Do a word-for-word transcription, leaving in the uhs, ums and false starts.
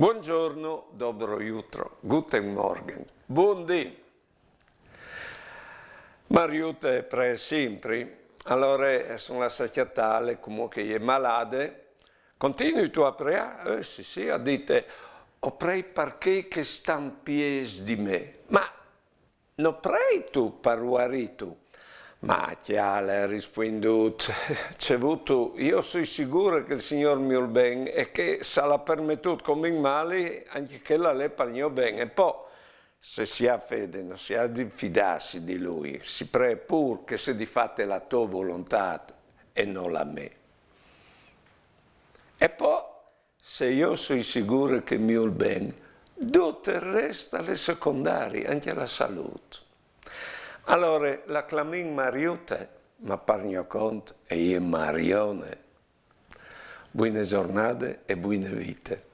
Buongiorno, dobro jutro, guten Morgen, buondì. Mariute pre simpri, alore, eh, son lassà cjatâle cumò che e je malade. Continui tu a preâ? Eh, sì, sì, e à dite, o prei par chei che stan piês di me. Ma no prei tu par vuarî tu? Ma cjale, e à rispuindût, ce vûstu, jo o soi sigure che il Signôr mi vûl ben e che se al à permetût che o mi mali, ancje chel al è pal gno ben. E po, se si à fede, no si à di fidâsi di lui, si pree pûr che e sedi fate la tô volontât e no la mê. E po, se jo o soi sigure che mi vûl ben, dut il rest al è secondari, ancje la salût. Alore, la clamìn Mariute, ma par gno cont e je Marione. Buine zornade e buine vite.